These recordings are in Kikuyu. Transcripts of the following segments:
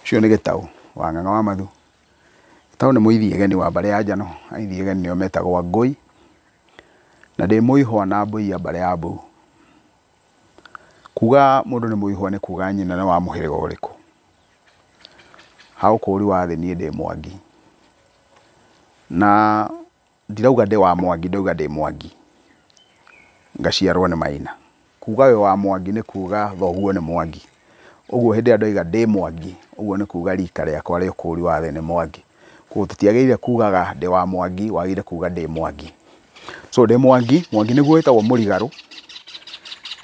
Ũcio nĩ Gĩtaũ wa Ng'ang'a wa Mathu. Gĩtaũ nĩ mũithiegeni wa mbarĩ ya Njano, aithiegeni nĩo metagwo Angũi, na ndĩ mũihwa na mbũi ya mbarĩ ya Mbũu. Kuga mũndũ nĩ mũihwa nĩ kuga nyina nĩ wa mũhĩrĩga ũrĩkũ. Ha ũkũri wa thĩ niĩ ndĩ Mwangi. Na ndirauga ndĩ wa Mwangi, ndauga ndĩ Mwangi. Ngaciarwo nĩ Maina. Kuga wĩ wa Mwangi nĩ kuga thoguo nĩ Mwangi. Ũguo hĩndĩ ĩrĩa ndoiga ndĩ Mwangi, ũguo nĩ kuga rika rĩakwa rĩa ũkũri wa thĩ nĩ Mwangi. Koguo tũtiagĩrĩire kugaga ndĩ wa Mwangi, wagĩrĩire kuga ndĩ Mwangi. So ndĩ Mwangi, Mwangi nĩguo wĩtagwo Mũrigarũ,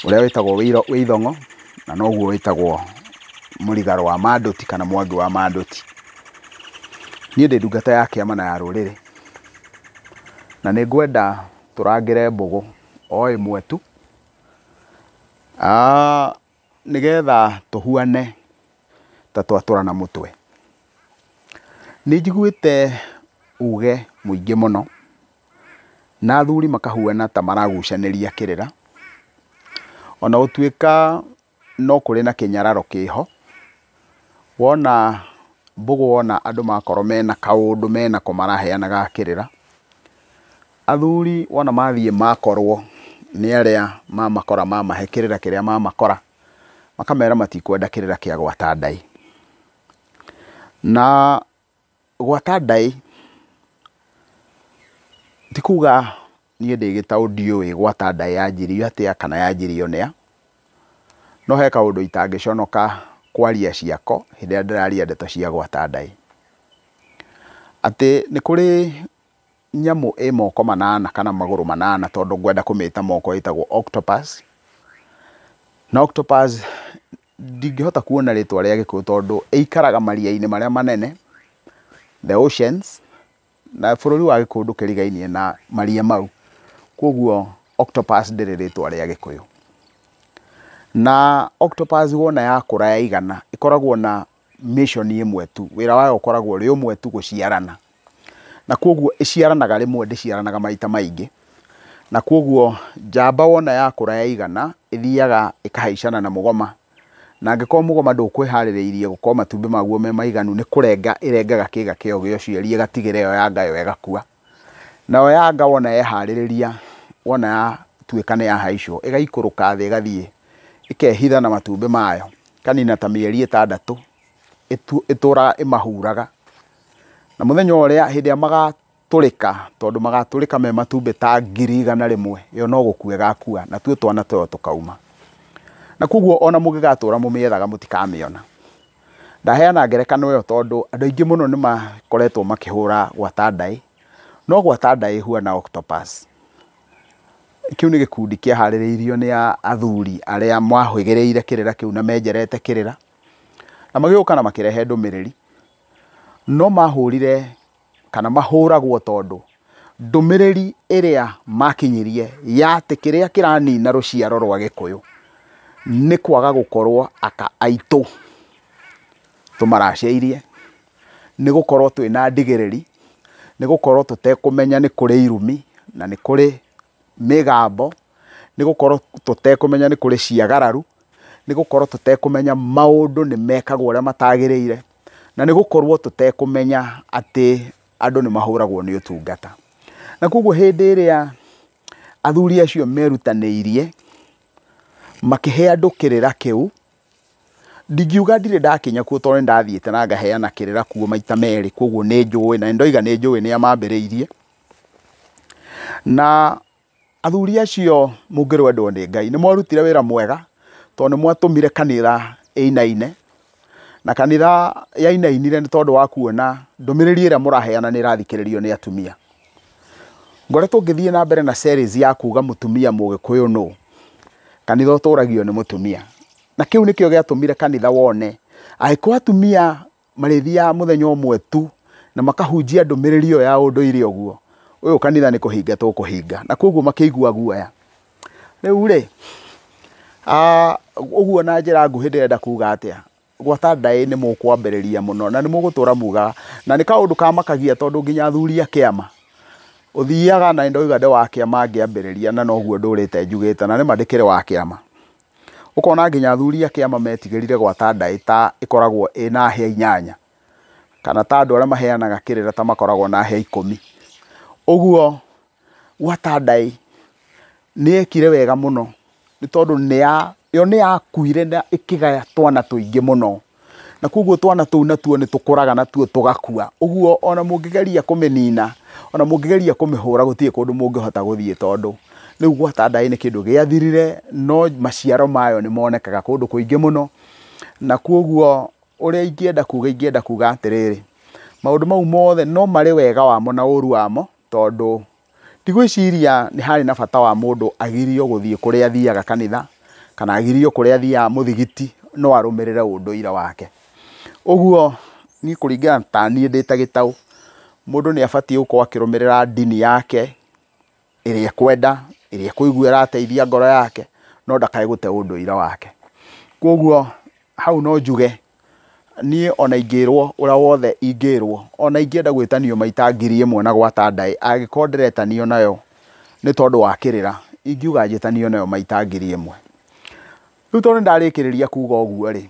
ũrĩa wĩtagwo Wĩithong'o, na noguo wĩtagwo Mũrigarũ wa Mandũti kana Mwangi wa Mandũti. Niĩ ndĩ ndungata ya kĩama na ya rũrĩrĩ, na nĩ ngwenda tũrangĩre mbũgũ o ĩmwe tu, nĩgetha tũhuane ta twatũrana mũtwe. Nĩ njiguĩte uge mũingĩ mũno, na athuri makahuana ta maragucanĩria kĩrĩra, ona gũtuĩka no kũrĩ na kĩnyararo kĩho. Wona mbũgũ, wona andũ makorwo mena kaũndũ menako maraheana ga kĩrĩra, athuri wona mathiĩ makorwo nĩ arĩa mamakora mamahe kĩrĩra kĩrĩa mamakora, makamera matikwenda kĩrĩra kĩa gwata ndai. Na gwata ndai ti kuga niĩ ndĩ Gĩtaũ ndiũĩ gwata ndai yanjirio atĩa kana yanjirio nĩa, no he kaũndũ itangĩconoka kwaria ciako hĩndĩ ĩrĩa ndĩraria ndeto cia gwata ndai. Atĩ nĩ kũrĩ nyamũ ĩ moko manana kana magũrũ manana, tondũ ngwenda kũmĩta moko, ĩtagwo octopus. Na octopus ndingĩhota kuona rĩtwa rĩa Gĩkũyũ tondũ ĩikaraga maria-inĩ marĩa manene, the oceans, na bũrũri wa Gĩkũyũ ndũkĩrigainie na maria mau. Koguo octopus ndĩrĩ rĩtwa rĩa Gĩkũyũ. Na octopus wona yakũra yaigana, ĩkoragwo na mission ĩmwe tu, wĩra wayo ũkoragwo ũrĩ ũmwe tu, gũciarana. Na koguo ĩciaranaga rĩmwe, ndĩciaranaga maita maingĩ. Na koguo njamba wona yakũra yaigana, ĩthiaga ĩkahaicana na mũgoma. Na angĩkorwo mũgoma ndũkwĩharĩrĩirie gũkorwo matumbĩ maguo me maiganu, nĩ kũrenga ĩrengaga kĩga kĩayo gĩa ũciari, ĩgatigĩra ĩyo yanga yo ĩgakua. Nayo yanga wona yeharĩrĩria, wona yatuĩka nĩ yahaicwo, ĩgaikũrũka thĩ ĩgathiĩ ĩkehitha na matumbĩ mayo, ĩkanina ta mĩeri 6, ĩtũraga ĩmahuraga. Na mũthenya ũrĩa hĩndĩ ĩrĩa magatũrĩka, tondũ magatũrĩka me matumbĩ ta 100,000, ĩyo no gũkua ĩgakua, na tuo twana twayo tũkauma. Na koguo ona mũngĩgatũra mũmĩethaga mũtikamĩona. Ndaheana ngerekano ĩyo tondũ andũ aingĩ mũno nĩ makoretwo makĩhũra gwata ndai, no gwata ndai ĩhuana octopus. Kĩu nĩ gĩkundi kĩaharĩrĩirio nĩ athuri arĩa mahũgĩrĩire kĩrĩra kĩu na menjerete kĩrĩra, na magĩũka na makĩrehe ndũmĩrĩri. No mahũrire kana mahũragwo tondũ ndũmĩrĩri ĩrĩa makinyirie ya atĩ kĩrĩa kĩranina rũciaro rwa Gĩkũyũ nĩ kwaga gũkorwo aka aitũ tũmaracĩirie, nĩ gũkorwo twĩna ndigĩrĩri, nĩ gũkorwo tũtekũmenya nĩ kũrĩ irumi na nĩ kũrĩ mĩgambo, nĩ gũkorwo tũtekũmenya nĩ kũrĩ ciagararu, nĩ gũkorwo tũtekũmenya maũndũ nĩ mekagwo ũrĩa matagĩrĩire, na nĩ gũkorwo tũtekũmenya atĩ andũ nĩ mahũragwo nĩ ũtungata. Na koguo hĩndĩ ĩrĩa athuri acio merutanĩirie makĩhe andũ kĩrĩra kĩu, ndingiuga ndirĩ ndakinya kuo tondũ nĩ ndathiĩte na ngaheana kĩrĩra kuo maita merĩ, koguo nĩ njũĩ, na nĩ ndoiga nĩ njũĩ nĩa mambĩrĩirie. Na athuri acio mũngĩrwendwo nĩ Ngai nĩ mwarutire wĩra mwega, tondũ nĩ mwatũmire kanitha ĩinaine, na kanitha yainainire nĩ tondũ wa kuona ndũmĩrĩri ĩrĩa mũraheana nĩ ĩrathikĩrĩrio nĩ atumia. Ngoretwo ngĩthiĩ na mbere na series ya kuga mũtumia Mũgĩkũyũ nũ, kanitha ũtũragio nĩ mũtumia. Na kĩu nĩkĩo gĩatũmire kanitha wone angĩkorwo atumia marĩthiaga mũthenya ũmwe tu na makahunjia ndũmĩrĩri ĩyo ya ũndũire ũguo, ũyũ kanitha nĩ kũhinga tũkũhinga. Na koguo makĩigua guoya. Rĩu rĩ, ũguo na njĩra nguhĩ ndĩrenda kuga atĩa, gwata ndaĩ nĩ mũkwambĩrĩria mũno na nĩ mũgũtũra mugaga, na nĩ kaũndũ kamakagia tondũ nginya athuri a kĩama ũthiaga na ndoiga ndĩ wa kĩama ngĩambĩrĩria, na noguo ndũrĩte njugĩte, na nĩma ndĩkĩrĩ wa kĩama. Ũkona nginya athuri a kĩama metigĩrire gwata ndaĩ ta ĩkoragwo ĩna hĩa 8, kana ta andũ arĩa maheanaga kĩrĩra ta makoragwo na hĩa 10. Ũguo gwata ndaĩ nĩ yekire wega mũno, nĩ tondũ yo nĩ yakuire na ĩkĩgaya twana tũingĩ mũno, na koguo twana tũu natuo nĩ tũkũraga natuo tũgakua. Ũguo ona mũngĩgeria kũmĩnina, ona mũngĩgeria kũmĩhũra, gũtirĩ kũndũ mũngĩhota gũthiĩ, tondũ rĩu gwata ndaĩ nĩ kĩndũ gĩathirire, no maciaro mayo nĩ monekaga kũndũ kũingĩ mũno. Na koguo ũrĩa ingĩenda kuga, ingĩenda kuga atĩrĩrĩ, maũndũ mau mothe no marĩ wega wamo na ũru wamo, tondũ ndigwĩciria nĩ harĩ na bata wa mũndũ agirio gũthiĩ kũrĩa athiaga kanitha, kana agirio kũrĩa athiaga mũthigiti, no arũmĩrĩre ũndũire wake. Ũguo niĩ kũringana ta niĩ ndĩ ta gĩtaũ, mũndũ nĩ abatiĩ gũkorwo akĩrũmĩrĩra ndini yake ĩrĩa ekwenda, ĩrĩa ekũigua ĩrateithia ngoro yake, no ndakae gũte ũndũire wake. Koguo hau no njuge niĩ ona ingĩrwo ũrĩa wothe ingĩrwo, ona ingĩenda gwĩtanio maita 1000 na gwata ndaĩ, angĩkorwo ndĩretanio nayo nĩ tondũ wa kĩrĩra, ingiuga njĩtanio nayo maita 1000. Rĩu tondũ nĩndarĩkĩrĩria kuga ũguo rĩ,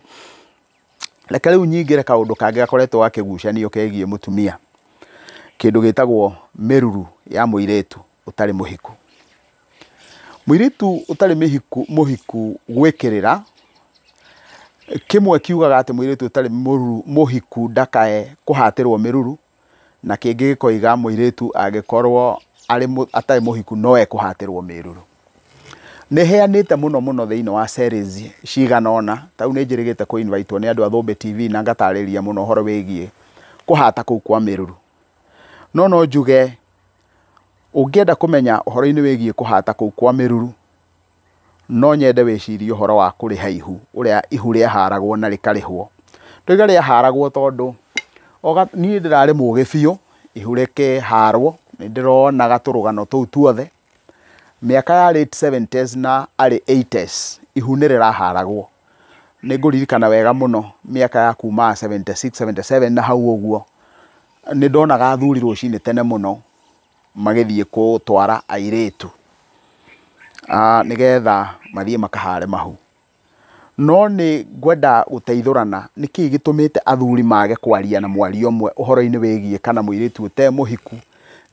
reke rĩu nyingĩre kaũndũ kangĩ gakoretwo gakĩgucanio kegiĩ mũtumia, kĩndũ gĩtagwo mĩruru ya mũirĩtu ũtarĩ mũhiku. Mũirĩtu ũtarĩ mũhiku gwĩkĩrĩra, kĩmwe kiugaga atĩ mũirĩtu ũtarĩ mũhiku ndakae kũhatĩrwo mĩruru, na kĩngĩ gĩkoiga mũirĩtu angĩkorwo atarĩ mũhiku no ekũhatĩrwo mĩruru. Nĩ heanĩte mũno mũno thĩinĩ wa series cigana ũna, ta rĩu nĩ njĩrĩgĩte kũ invite nĩ andũ a Thũmbĩ TV na ngatarĩria mũno ũhoro wĩgiĩ kũhata kũu kwa mĩruru. No no njuge ũngĩenda kũmenya ũhoro-inĩ wĩgiĩ kũhata kũu kwa mĩruru, no nyende wĩcirie ũhoro wa kũrĩha ihu, ũrĩa ihu rĩaharagwo na rĩkarĩhwo. Ndoiga rĩaharagwo tondũ niĩ ndĩrarĩ mũgĩ biũ, ihu rĩkĩharwo, nĩ ndĩronaga tũrũgano tũu tuothe. Mĩaka ya late 70s na early 80s, ihu nĩ rĩraharagwo. Nĩ ngũririkana wega mũno mĩaka ya kuma 76, 77 na hau ũguo, nĩ ndonaga athuri rũcinĩ tene mũno magĩthiĩ gũtwara airĩtu, nĩgetha mathiĩ makahare mahu. No nĩ ngwenda gũteithũrana nĩkĩĩ gĩtũmĩte athuri mage kwaria na mwario ũmwe ũhoro-inĩ wĩgiĩ kana mũirĩtu ũtarĩ mũhiku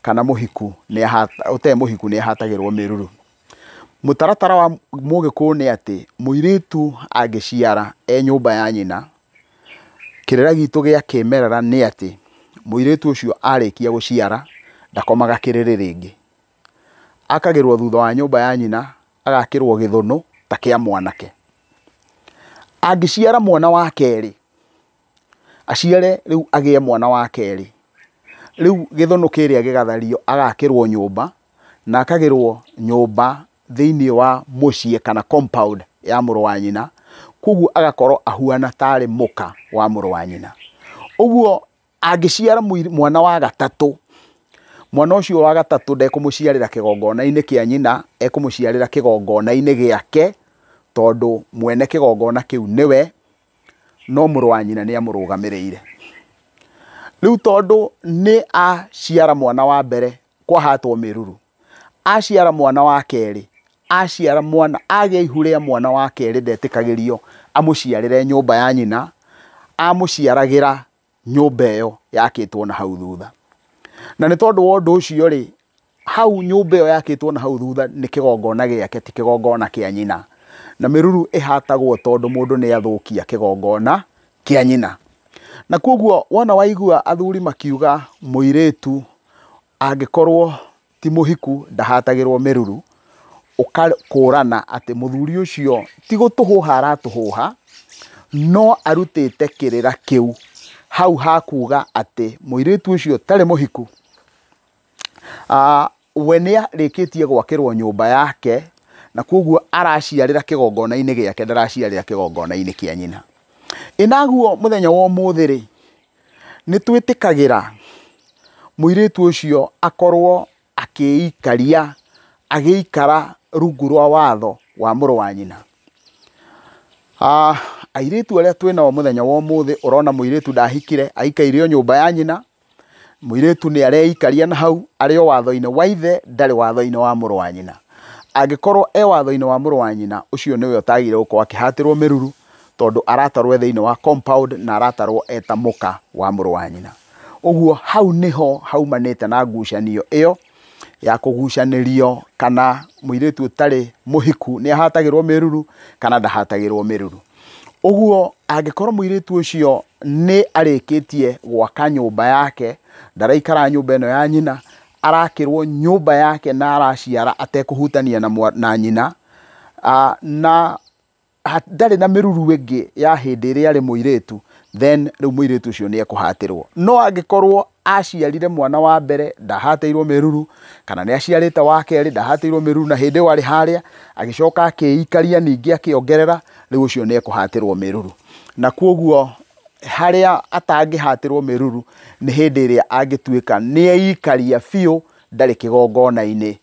kana mũhiku ũtarĩ mũhiku nĩ ahatagĩrwo mĩruru. Mũtaratara wa mũgĩkũyũ nĩ atĩ mũirĩtu angĩciara e nyũmba ya nyina, kĩrĩra gitũ gĩa kĩmerera nĩ atĩ mũirĩtu ũcio arĩkia gũciara ndakomaga kĩrĩrĩ rĩngĩ. Akagĩrwo thutha wa nyũmba ya nyina, agakĩrwo gĩthũnũ ta kĩa mwanake. Angĩciara mwana wa kerĩ, aciare rĩu agĩe mwana wa kerĩ, rĩu gĩthũnũ kĩrĩa gĩgathario, agakĩrwo nyũmba, na akagĩrwo nyũmba thĩinĩ wa mũciĩ kana compound ya mũrũ wa nyina, koguo agakorwo ahuana tarĩ mũka wa mũrũ wa nyina. Ũguo angĩciara mwana wa gatatũ, mwana ũcio wa gatatũ ndekũmũciarĩra kĩgongona-inĩ kĩa nyina, ekũmũciarĩra kĩgongona-inĩ gĩake, tondũ mwene kĩgongona kĩu nĩwe, no mũrũ wa nyina nĩ amũrũgamĩrĩire. Rĩu tondũ nĩ aciara mwana wa mbere kwahatwo mĩruru, aciara mwana wa kerĩ, aciara mwana, agĩa ihu rĩa mwana wa kerĩ ndetĩkagĩrio amũciarĩre nyũmba ya nyina, amũciaragĩra nyũmba ĩyo yakĩtwo na hau thutha. Na nĩ tondũ wa ũndũ ũcio rĩ, hau nyũmba ĩyo yakĩtwo na hau thutha nĩ kĩgongona gĩake, ti kĩgongona kĩa nyina. Na mĩruru ĩhatagwo tondũ mũndũ nĩ athũkia kĩgongona kĩa nyina. Na koguo wona waigua athuri makiuga mũirĩtu angĩkorwo ti mũhiku ndahatagĩrwo mĩruru, ũkakũrana atĩ mũthuri ũcio ti gũtũhũha aratũhũha, no arutĩte kĩrĩra kĩu hau hakuga atĩ mũirĩtu ũcio ũtarĩ mũhiku, we nĩ arĩkĩtie gwakĩrwo nyũmba yake, na koguo araciarĩra kĩgongona-inĩ gĩake, ndaraciarĩra kĩgongona-inĩ kĩa nyina. Ĩnaguo mũthenya wa ũmũthĩ rĩ, nĩ twĩtĩkagĩra mũirĩtu ũcio akorwo akĩikaria, agĩikara rungu rwa watho wa mũrũ wa nyina. Airĩtu arĩa twĩnao mũthenya wa ũmũthĩ, ũrona mũirĩtu ndahikire, aikaire o nyũmba ya nyina, mũirĩtu nĩ areikaria na hau, arĩ o watho-inĩ wa ithe, ndarĩ watho-inĩ wa mũrũ wa nyina. Angĩkorwo e watho-inĩ wa mũrũ wa nyina, ũcio nĩwe ũtagĩrĩire gũkorwo akĩhatĩrwo mĩruru, tondũ aratarwo e thĩinĩ wa compound na aratarwo e ta mũka wa mũrũ wa nyina. Ũguo hau nĩho haumanĩte na ngucanio ĩyo ya kũgucanĩrio kana mũirĩtu ũtarĩ mũhiku nĩ ahatagĩrwo mĩruru kana ndahatagĩrwo mĩruru. Ũguo angĩkorwo mũirĩtu ũcio nĩ arĩkĩtie gwaka nyũmba yake, ndaraikara nyũmba ĩno ya nyina, arakĩrwo nyũmba yake na araciara atekũhutania na nyina, na ndarĩ na mĩruru ĩngĩ ya hĩndĩ ĩrĩa arĩ mũirĩtu, then rĩu mũirĩtu ũcio nĩ ekũhatĩrwo. No angĩkorwo aciarire mwana wa mbere ndahatĩirwo mĩruru, kana nĩ aciarĩte wa kerĩ ndahatĩirwo mĩruru na hĩndĩ ĩyo arĩ harĩa, agĩcoka akĩikaria ningĩ akĩongerera, rĩu ũcio nĩ ekũhatĩrwo mĩruru. Na kwoguo harĩa atangĩhatĩrwo mĩruru nĩ hĩndĩ ĩrĩa angĩtuĩka nĩ eikaria biũ, ndarĩ kĩgongona-inĩ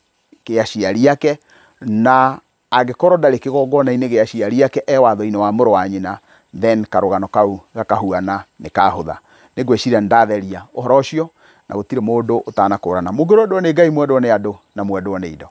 kĩa aciari ake, na angĩkorwo ndarĩ kĩgongona-inĩ gĩa aciari ake e watho-inĩ wa mũrũ wa nyina, then karũgano kau gakahuana nĩ kahũtha. Nĩ ngwĩciria nĩ ndatheria ũhoro ũcio na gũtirĩ mũndũ ũtanakũrana. Mũngĩrwendwo nĩ Ngai, mwendwo nĩ andũ na mwendwo nĩ indo.